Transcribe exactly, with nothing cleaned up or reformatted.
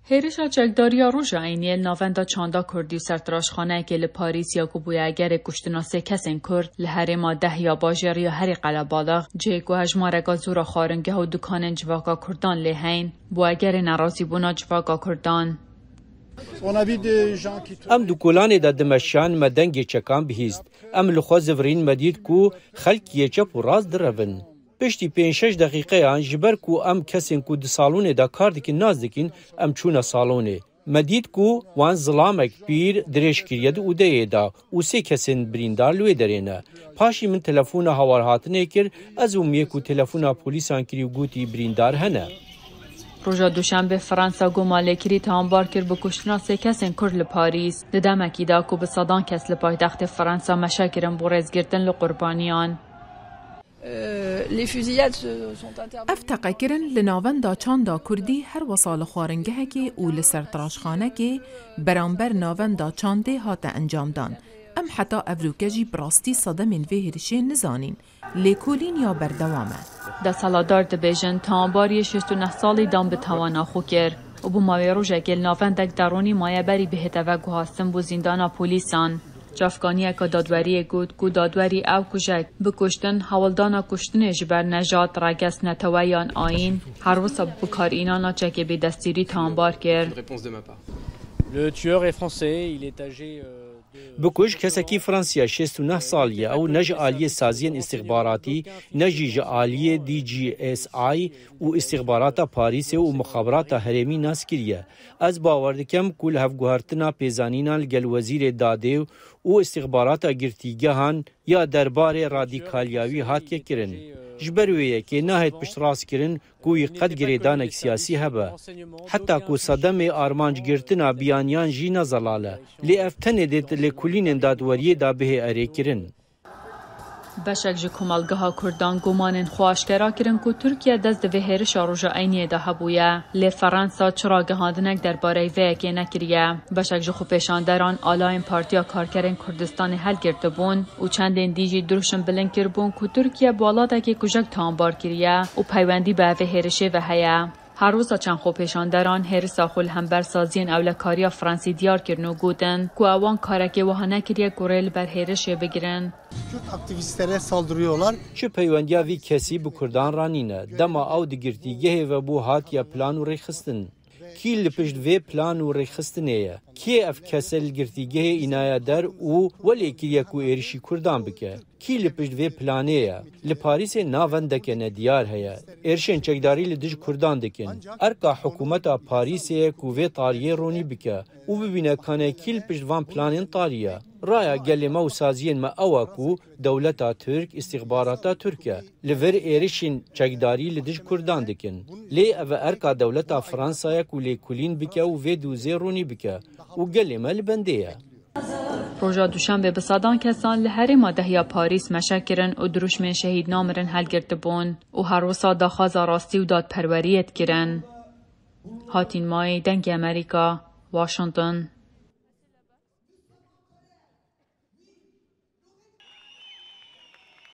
Hêrişa çekdariya roja Eyniyê li navenda çanda Kurdî û sertiraşxaneyekê li Parîs ya ku bûye egerê kuştina sê kesên Kurd li herêma Dehya bajêr ya herî qelebalix, cihê ku hejmareka zû ra xwaringeh û dukanên civaka Kurdan lê heyn, bû egerê nerazîbûna civaka Kurdan. Em di kolanê de dimeşiyan, me dengê çekan bihîst. Em li xwe zivirîn, me dît ku xelk yê çep û rast direvin. Piştî pênc şeş deqîqeyan, ji ber ku em kesên ku di salonê de kar dikin nas dikin, em çûne salonê. Me dît ku wan zilamek pîr dirêj kiriye di odeyê de û sê kesên birîndar li wê derê ne. Paşî min telefona hawarhatinê kir, ez û miyê ku telefona polîsan kirî û gotî birîndar hene. Roja Duşembê Fransa goma lêkirî tawanbar kir bi kuştina sê kesên Kurd li Parîs. Di demekî de ku bi sedan kes li paytextê Fransa meşe kirin bo rêzgirtin li qurbaniyan. Ev teqekirin li navenda çanda Kurdî her wesa li xwaringehekê û li sertiraşxanekê beramber navenda çandê hate encamdan. Em heta evroke jî bi rastî sedemên vê hêrişê nizanîn. Lêkolîn ya berdewam e. Desthilatdar dibêjin, tawanbariyê şêst û neh salî dan bi tawana xwe kir û bi mawê rojekê li navendek deronî maye berî bihête veguhastin bo zîndana polîsan. Çavkaniyeke dadweriyê got ku dadwerî ew kujek bi kuştin, hewldana kuştinê ji ber nejad, reges, netewe yan ayîn, her wisa bi bikarînana çekê bêdestîrî tawanbar kir. Le tueur est français, il est âgé euh, de... Bikuj kesekî Fransiya şêst û neh salî ye. Ew ne ji aliyê saziyên îstixbaratî, ne jî ji aliyê D G S I û îstixbarata Parîsê û mixaberata herêmî nas kiriye. Ez bawer dikim ku li hevguhertina pêzanînan li gel Wezîrê Dadê û îstixbarata girtîgehan ya derbarê radîkaliya wî hatiye kirin. Ji ber wê yekê nahêt piştrast kirin ku wî qet girêdanek siyasî hebe. Heta ku sedemê armanc girtina biyaniyan jî ne zelal e. Lê ev tenê dê di lêkolînên dadweriyê de bihê erêkirin. Beşek ji komelgeha Kurdan gumanên xwe aşkera kirin ku Tirkiye dest di vê hêrişa roja Eyniyê de hebûye. Lê Fransa çi ragihandinek derbareyî vê yekê nekiriye. Beşek ji xwepêşanderan alayên Partiya Karkerên Kurdistanê helgirtibûn û çendên dî jî dirûşm bilind kiribûn ku Tirkiye bi welatekî kujek tawanbar kiriye û peywendî bi vê hêrişê ve heye. Her wisa çend xwepêşanderan hêrisa xwe li hember saziyên ewlekariya Fransî diyar kirin û gotin ku ewan karekê wiha nekiriye ku rê li ber hêrişê bigirin. Kürt aktivistlere saldırıyorlar. Çi peywendiya vî kesî bi Kurdan re nîne? Dema ew di girtîgehê ve bû hatiye plan û rêxistin. Kî li pişt vê plan û rêxistinê ye? Kê ev kese li girtîgehê înaye der û welê kiriye ku êrişî Kurdan bike? Kî li pişt vê planê ye? Li Parîsê navendeke nediyar heye. Êrişên çekdarî li dij Kurdan dikin. Erka hikûmeta Parîsê ye ku vê tariyê ronî bike û bibîne kane kî li pişt van planên tarî ye. Raya gelê me û saziyên me ew e ku dewleta Tirk, îstixbarata Tirk e. Li vir êrişên çekdarî li dij Kurdan dikin. Lê ev e erka dewleta Fransa ye ku lêkolîn bike û vê dûzê ronî bike û gelê me li bendê ye. Roja Duşembê bi sedan kesan li herêma Dehya Parîs meşe kirin û dirûşmên şehîd namirin helgirtibûn û her wisa daxwaza rastî û dadperweriyê dikirin. Hatîn Mayî, Dengê Amerîka, Washington.